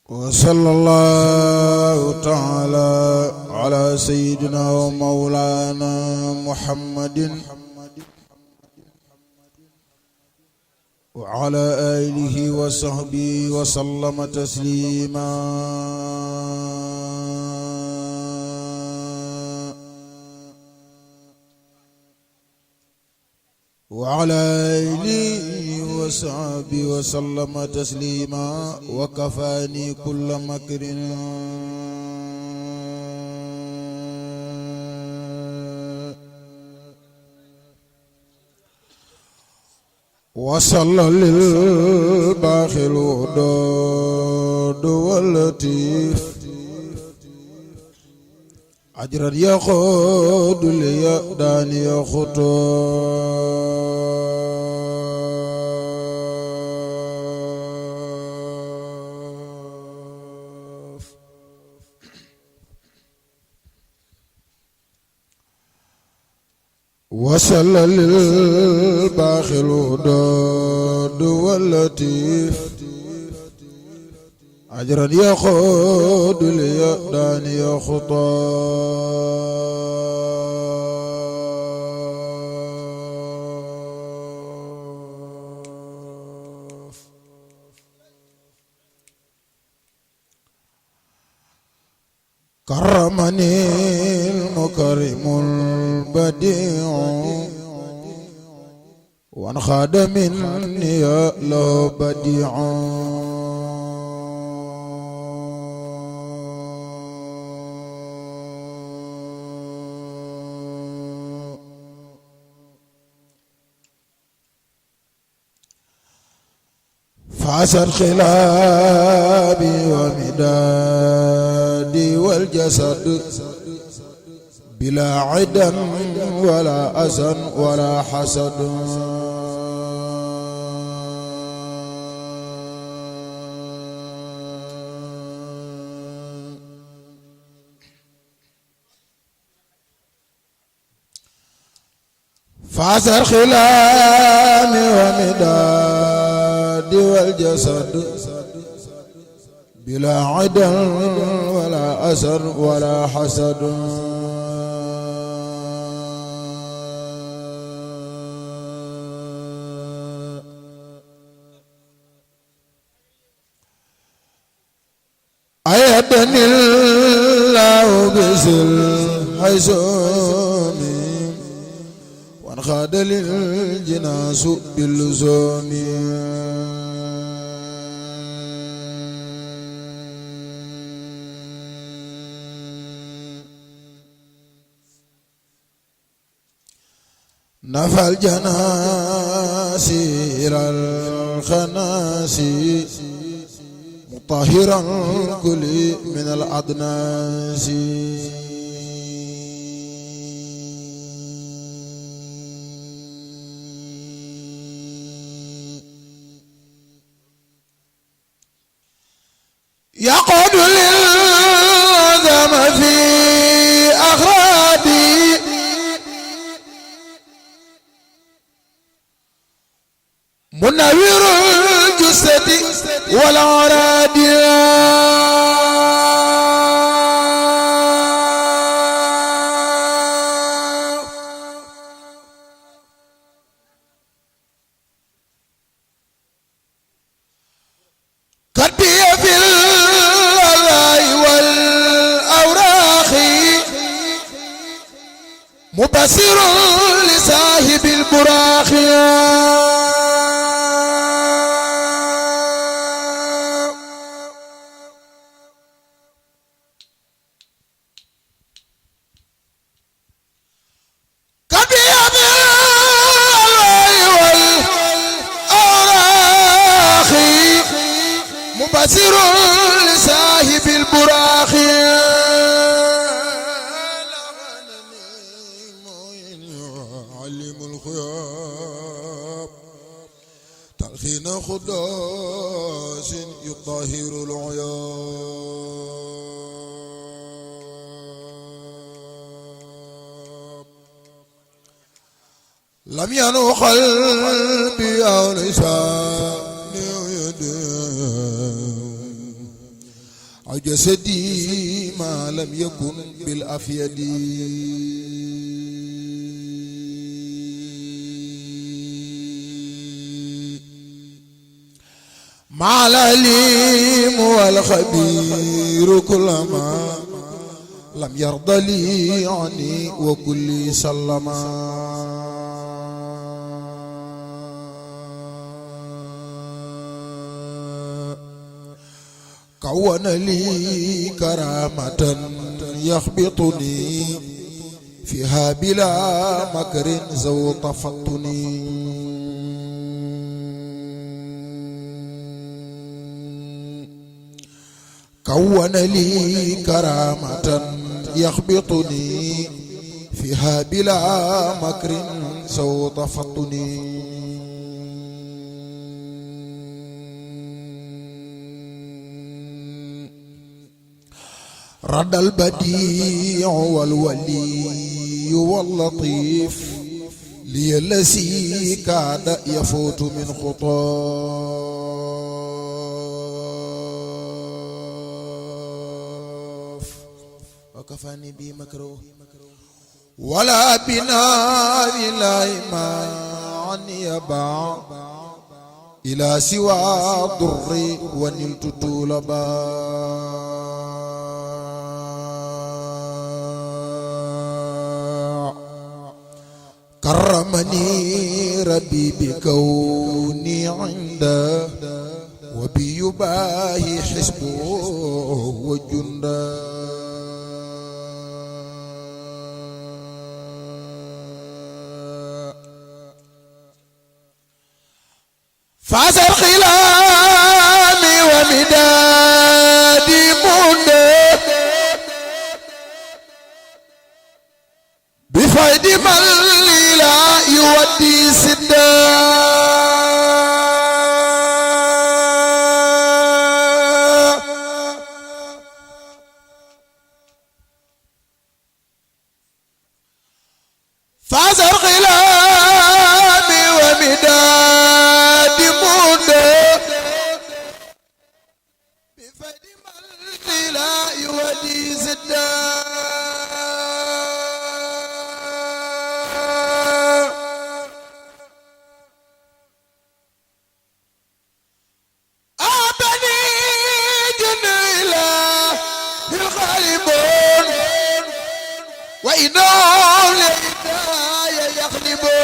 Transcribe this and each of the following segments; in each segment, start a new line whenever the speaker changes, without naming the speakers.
وصلى الله تعالى على سيدنا ومولانا محمد وعلى آله وصحبه وسلم تسليما. وعلى آله وصحبه وسلم تسليما. وكفاني كل مكر وصلى للباخل الودود واللطيف أجرا يقود لي داني خطاف. وصلى للباخل الودود واللطيف أجرا يقود لي داني خطاف. كرمني المكرم البديع وانخاد مني له بديع. فعسى خلابي ومدادي والجسد بلا عدا ولا أسن ولا حسد. فعسى خلابي ومدادي والجسد بلا عدا ولا أسر ولا حسد. أيدني الله بسل حيثومي وانخاد للجناس باللزوم. نفى الجناسير الخناسي مطهرا كل من الأدناس. يقود للعظم في أخرابي منور الجسد والأعراض. كتبي في الأذى والأوراق مبصر لصاحب البراق. مبصر لصاحب البراق. علم الخياب تلخين خداس يطهر العياب. لم ينو قلبي أو لساني أو جسدي ما لم يكن بالأفيد مع العليم والخبير كلما لم يرضى لي عني وكل سلما كون لي كرامة يخبطني فيها بلا مكر ذو تفطني كون لي كرامة يخبطني فيها بلا مكر ذو تفطني رد البديع والولي واللطيف لي الذي كاد يفوت من خطاف وكفاني بي مكروه ولا بنار الله ما عني يبع إلى سوى الضر ونلت طولبا كرمني ربي بكوني عنده وبيباهي حسبه وجنده فاز الخلام ومدادي منه بفيد من لا يودي سدا فاز الخلام ومدادي منه بفيد من لا يودي سدا وإنهم للهداية يغلبون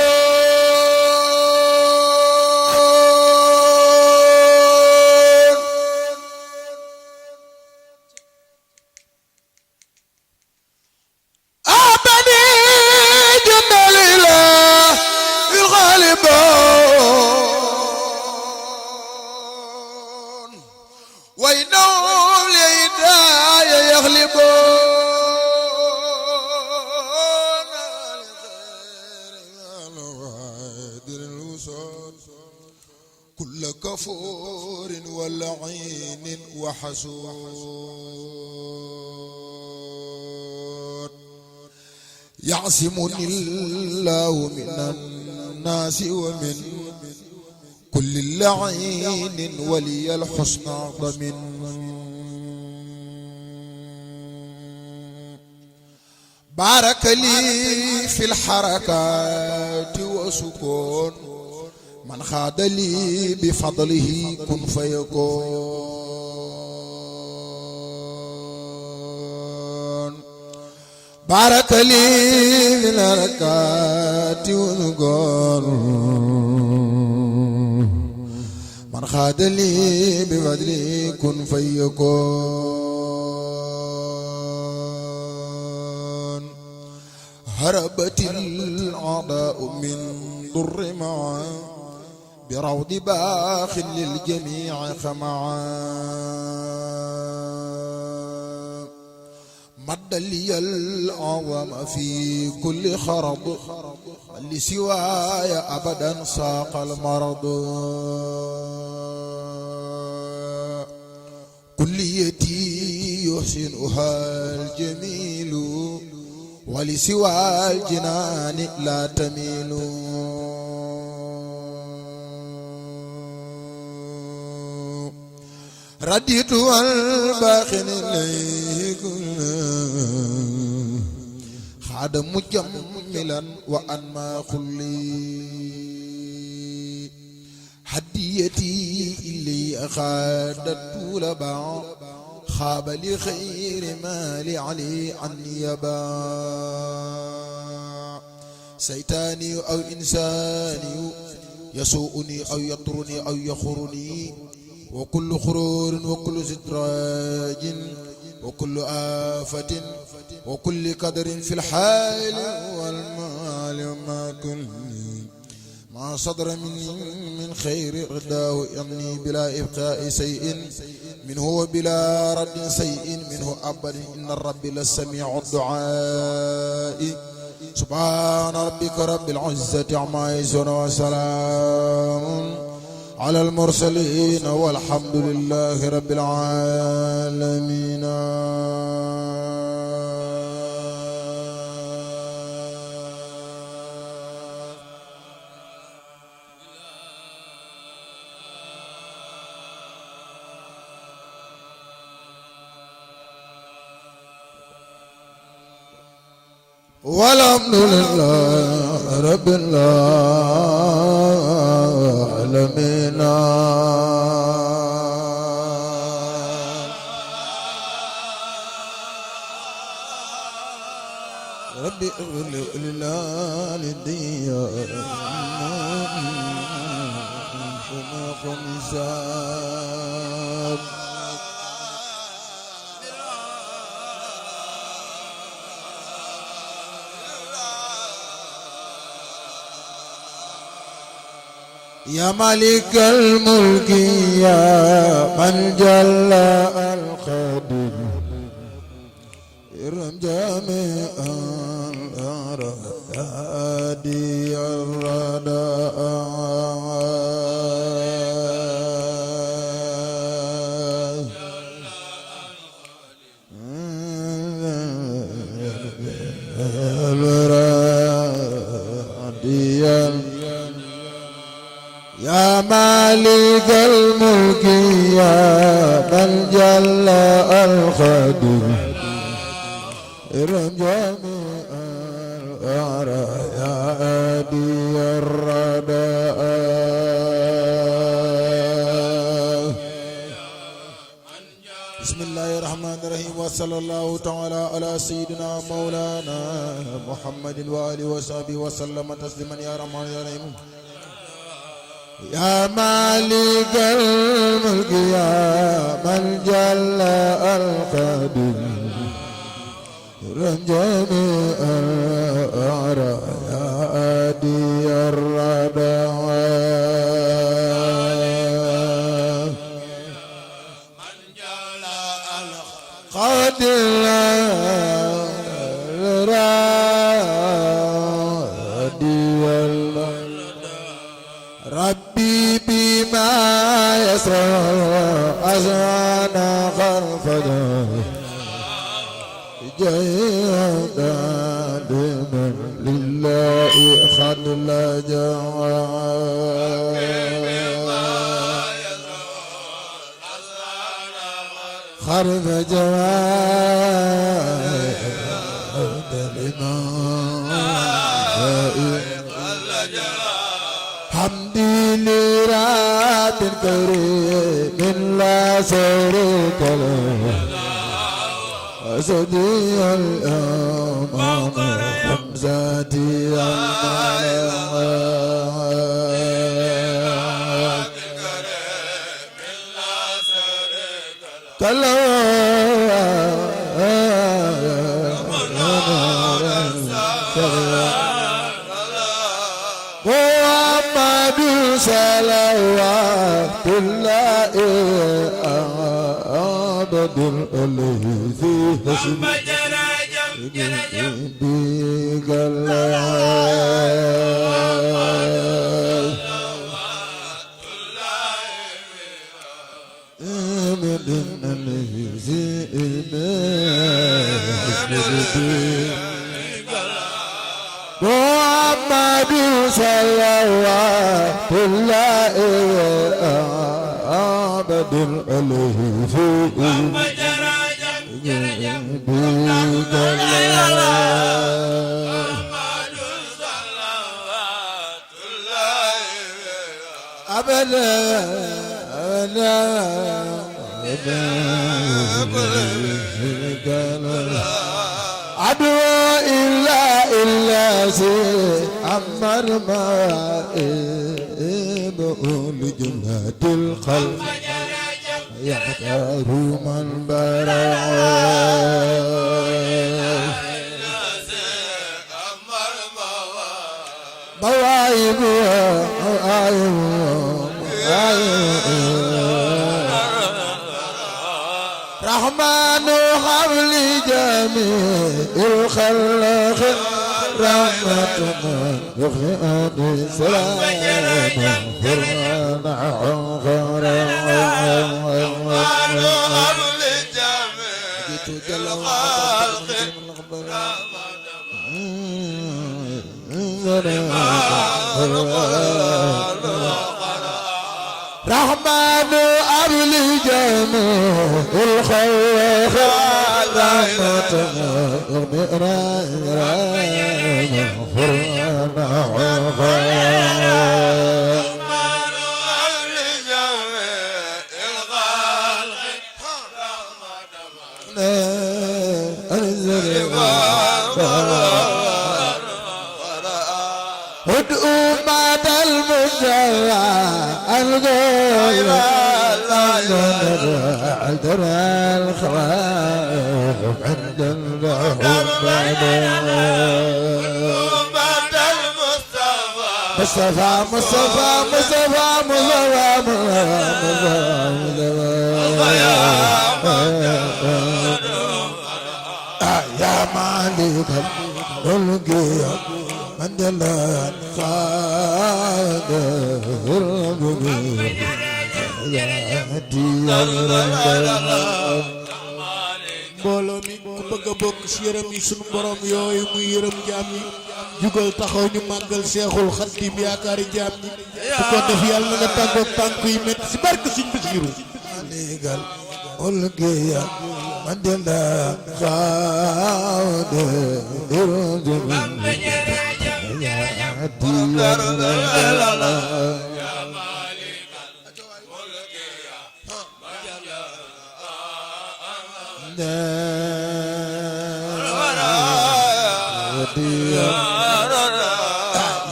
أبني جند الإله الغالبون وإنهم للهداية يغلبون كل كفور ولعين وحسود يعصمني الله من الناس ومن كل لعين ولي الحسنى ضمن بارك لي في الحركات وسكون من خاد لي بفضله كن فيكون بارك لي في الحركات وسكون من خاد لي بفضله كن فيكون هربت الأعداء من ضر معا بروض باخ للجميع خمعا مد لي الأعظم في كل خرض لسواي أبدا ساق المرض كليتي يحسنها الجميل ولسوى الجنان لا تميل رديت والباخن إليه خاد مجملا وأنما خلي هديتي إلي خادت لبع خاب لخير ما لعلي عني يباع سيتاني أو إنساني يسوءني أو يطرني أو يخرني وكل خرور وكل ستراج وكل آفة وكل قدر في الحال والمال وما كل ما صدر من خير رداه يمني بلا إبقاء شيء منه وبلا رد شيء منه أبدا إن الرب للسميع الدعاء سبحان ربك رب العزة عما يصفون وسلام على المرسلين والحمد لله رب العالمين. والحمد لله رب العالمين. ربي اغفر للوالدي وما خمسان يا مالك الملك يا من جل القدير ارحم جميع الأرادي الرداء يا مالك الملك يا من جل القدير ارحم جميع الأرادي الرداء بسم الله الرحمن الرحيم وصلى الله تعالى على سيدنا مولانا محمد وآله وصحبه وسلم تسليما يا رحمن يا رحيم. يا مالك الملك يا من جل القدير جميع الأرادي الرداء من جل القدير ربي بما يسر أزانا خلفنا جيدا لمن لله خد لجا خرف جواد لمن حمدي لرب كريم لا شريك له أسدي الأمان حمزتي المال كلا محمد صلوات الله أبد الذي تسمع محمد صلوات الله أبد عليه في أبدا عدو إلا سي أمر ما بقول جنة القلب يختار من برع مواهب رحمن حبل جميع الخلق رحمة من يخلق السلام قرآن حبل جميع رحمن أبل جميع الخلق رحمة هدوء مات المجرى الغير عذر الخواف عند الرحمن مصطفى يا مالك الملك من دلال قادر mbooloo mi ku bëgg a bokk ci yërëm yi sunu borom yooyu muy yërëm jaam ñi jugal taxaw ñu màggal Seexul Xadiim yaakaari jaam ñi su ko def yàlla na nga tàggoog tànk yi métti si barke Sëñ Basiru légal olgeya man de la xaawde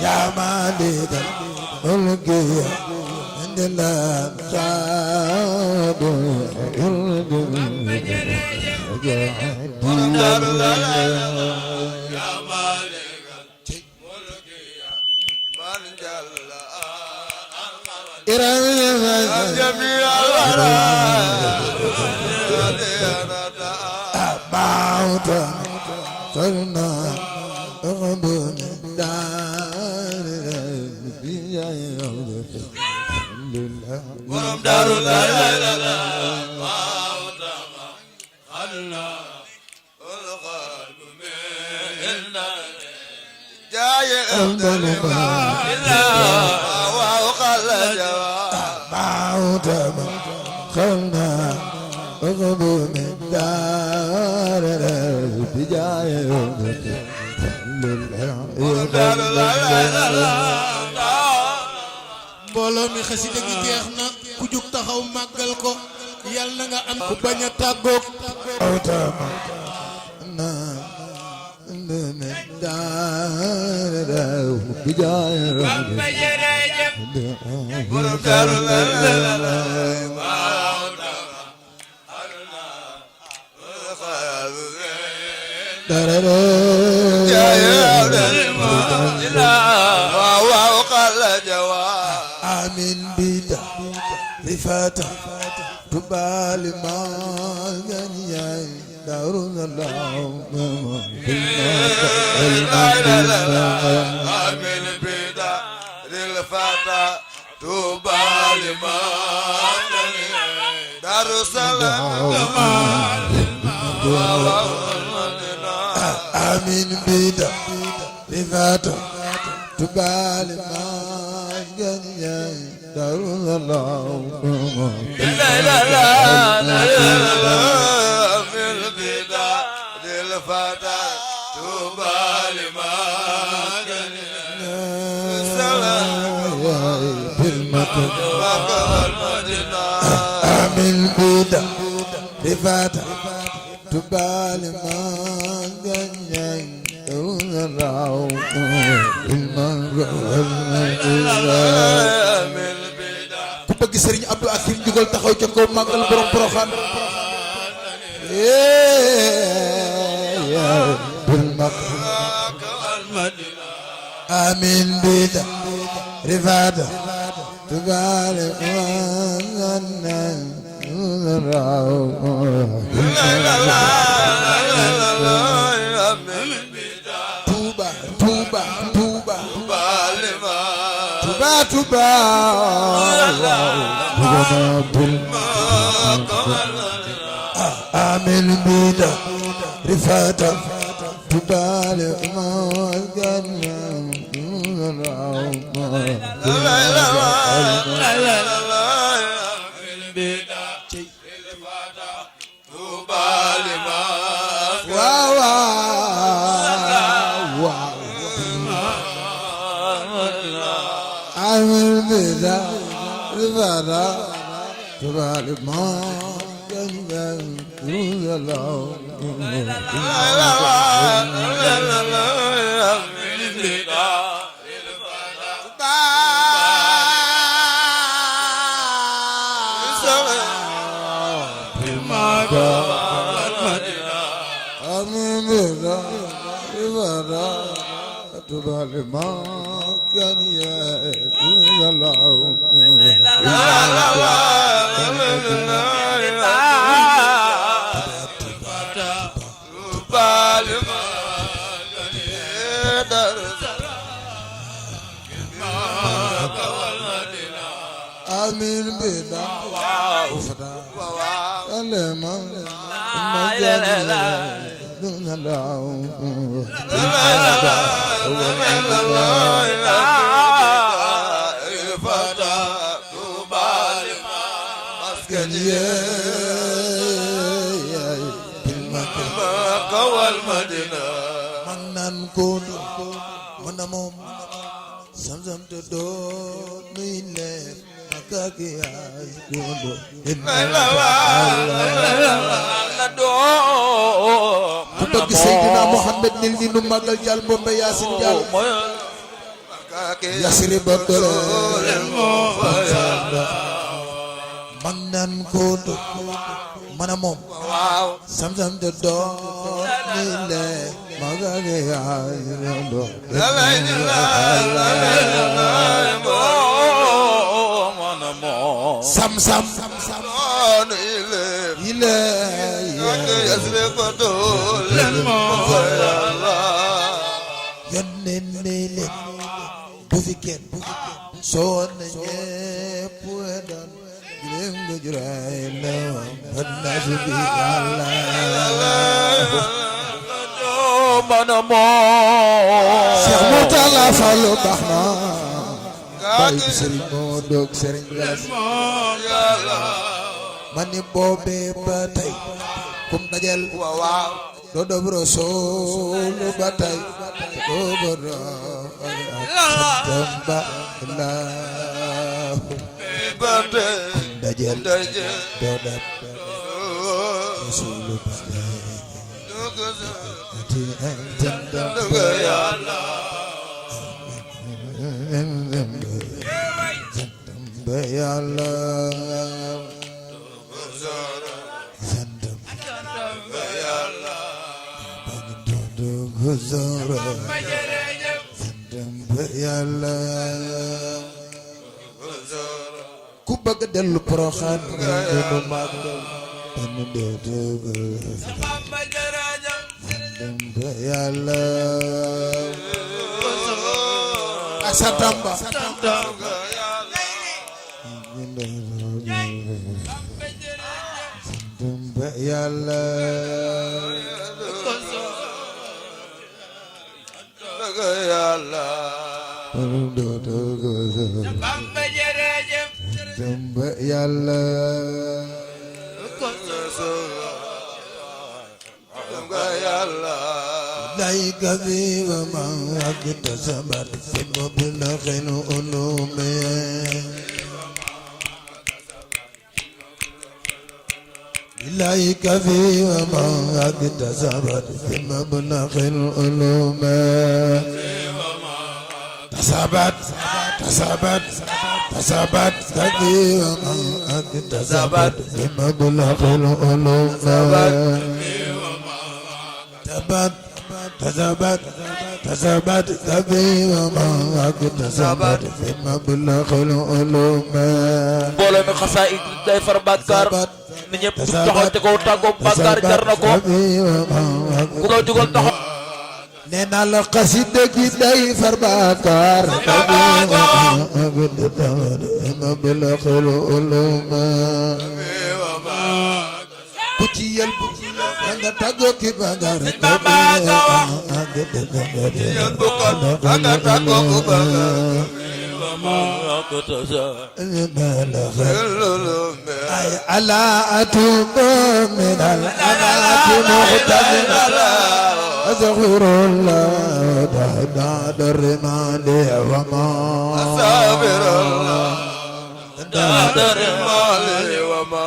يا مالك الملك عند الله صاد يا مالك الملك من جل جميع بعودا صرنا غبن دار ورم دار لا لا لا لا بعودا خلنا القلب من جاي إلا وقل جواب بعودا خلنا غب من دار البجاية mbooloo mi xasida gi jeex na ku jug taxaw màggal ko yàlla na nga am ku bañ a tàggoog آمين بيدا رفاتا تبال ما غنياي دارون الله آمين بيدا رفاتا تبال ما غنياي دار السلام آمين بيدا رفاتا تبال ما غنياي Rifata tubali maganyang raw ku bëgg Serigne Abdou Akim jugal taxaw ca kaw màggal borom Porokhane amin bida rifata tubali maganyang Tuba Tuba Tuba Tuba Tuba Amin bida rifata Tuba Amin bida Samsam to do nuile makaki ay kundo Bëgg Seydina Muhammad nil ni nu magal jal Bombe Yaasin Jal Yasri Badore Magnan kundo mana moom Samsam to do nuile makaki ay kundo Sam sam ile yasre pato yanen nele bu fi kenn soo na ñépp dan gilem nga juray la nasu bi Allah manamo Cheikh Moutala Fallu baxna Baye Serigne Modou Serigne Galas mani boobe ba tey kum dajel do dobro sool ba tey do boro jamba la ba tey dajel do dab sool ba tey jamba ya Allah Ya Allah Zandam Ya Allah Bagdodo Guzara Zandam Ya Allah ku bëgg dellu Porokhane ngeen magal tan de Zandam Ya Allah Asatamba Yalla Yalla sumba yàlla lay gabi wa ma agta sabat fi mablaghil ulum lay gabi wa ma agta sabat fi mablaghil ulum tasabat tasabat tasabat gabi wa ma agta sabat fi mablaghil ulum tasabat tasabat tasabat gabi wa ma agta sabat fi mablaghil ulum
mbooloo mi xasaay day far bàkkaar ni ñëpp jug taxaw te ko tàggoo bàkkaar jar na ko ku doo jugal taxaw
nee naa la xasida gi day far bàkkaar mablaghil ulum ku ci yel bu nga tàggoo ki bàkkaar ay ala atub min al anati muqtadina astaghfirullah da darmani wa ma astaghfirullah da darmani wa ma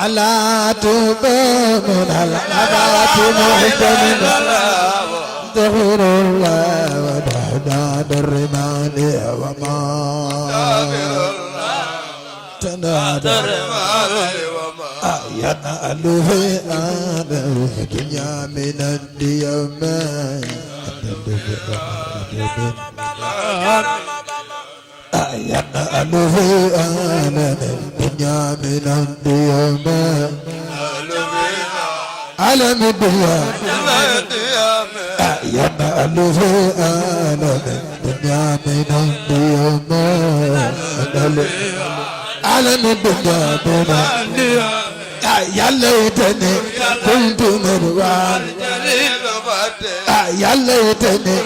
ala atub min al anati muqtadina astaghfirullah da darmani wa ma تنادر ينال في الدنيا من الديمان ينال في الدنيا من الديمان عالم الدنيا ينال في الدنيا من الديمان عالم الدنيا بنا يا ليتني كنت مروان يا ليتني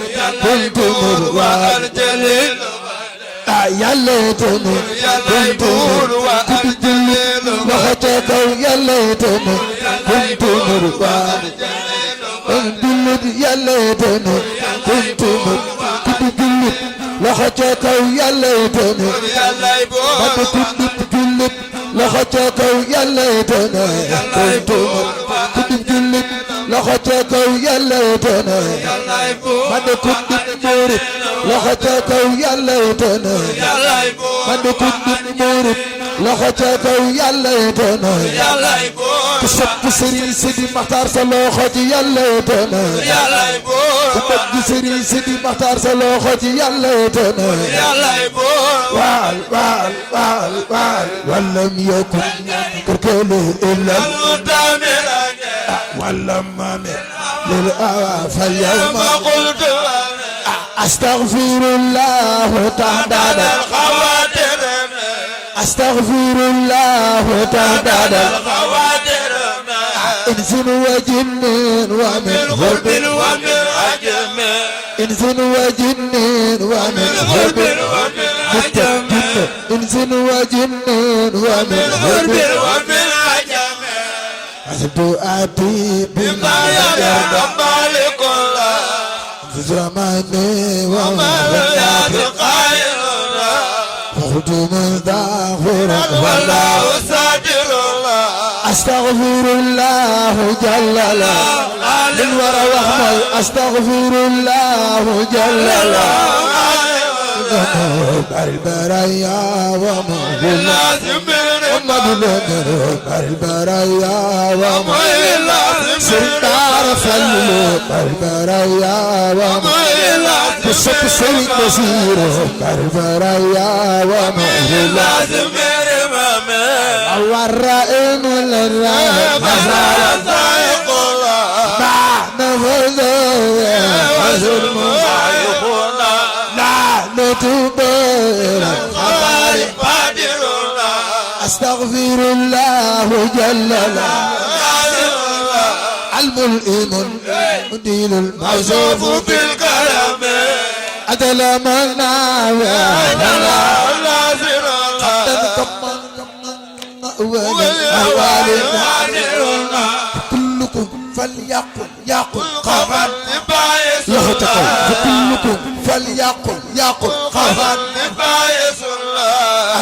كنت مروان يا ليتني كنت مروان وخطك يا ليتني كنت مروان يا ليتني كنت مروان وخطك يا ليتني لخطك يا ليتنا كنت جلد لخطك يا ليتنا من كنت مورد لخطك يا ليتنا من كنت مورد لخطك يا ليتنا كسبت سري سيدي مختار سلوختي يا ليتنا كسبت سري سيدي مختار سلوختي يا ليتنا وال وال وال وال ولم يكن كركله إلا ولم من للأوى فاليوم قلت أستغفر الله تعداد الخواتر أستغفر الله تعداد الخواتر إنس وجن ومن هرب ومن عجم إنس وجن ومن هرب ومن إنس وجن ومن هرب ومن عجم حسبت آتي بما يرضى مالك الله في زماني وما بنات خيرنا فقلت مستغفرا ولا أصادر الله أستغفر الله جل الله من وراء وحمل أستغفر الله جل الله البرايا ومن لازم محمد البرايا ومن لازم سرطار فلو البرايا ومن لازم سيد بصير البرايا ومن لازم الرائم للرائم مزار سائق الله بعد فضايا وزلم نتوبر الخبائر قادر الله أستغفر الله جل الله الملئم دين الموصوف بالكرم أدل من ناوى قد انكملنا فليقل يقل خبر لغتكم فكلكم فليقل يقل خبر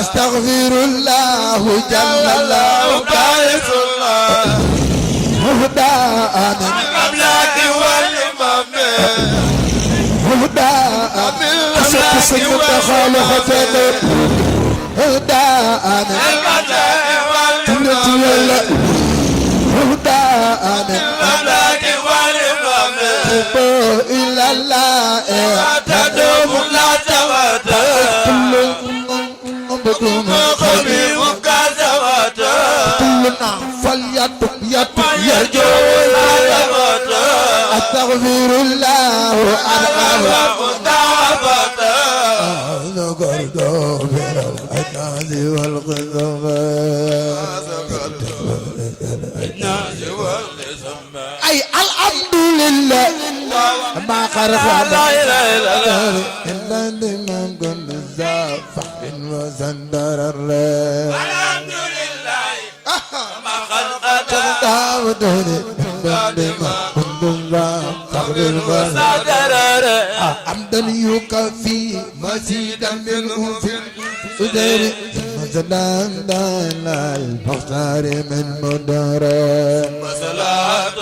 أستغفر الله جل الله باعث الله هدانا
قبلك والإمام
هدانا أسد سيد خالقتك هدانا تمرتي ولا هدانا
قبلك والإمام
إلى الله
تدوم لا تبدا
بكم
خبيبك زواتا
كلنا فليتب يتب يرجو
لا تبدا
أستغفر الله أنا
دعوتا
ذكرت من الأجناد والقذف أي الحمد لله ما خرج
لا إله إلا الله
إلا لمن كل زافح وزندر الله
الحمد لله ما خلقت
داودني بما كنت زافح
صدر
حمدا يكفي مزيدا منه في الأذن مثلا المختار من مدره
صلاة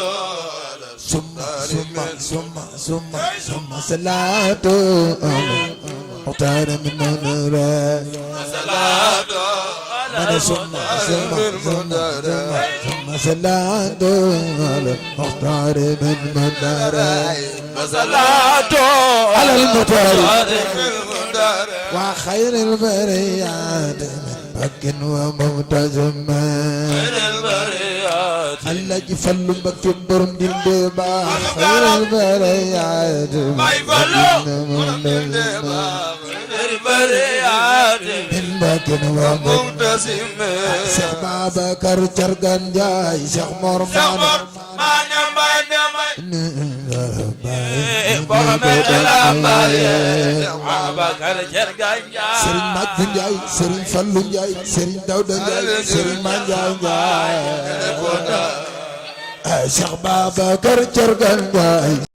ثم صلاة مختار من مدره
صلاة على
ثم صلاة مختار من مدره
صلاة
على المختار
المدار
وخير البريات من بك ومغتزم
البريات
الذي فل بك برم دلبا خير البريات
ما يفعلوا البريات
من بك ومغتزم
مبتسم
شيخ بابكر جرغان جاي شيخ مرمان
سمر ما نمبر
Serigne Madou Ndiaye Serigne Fallou Ndiaye Serigne Daouda Ndiaye Serigne Mandiaye Ndiaye Cheikh Babacar Thiorgane Ndiaye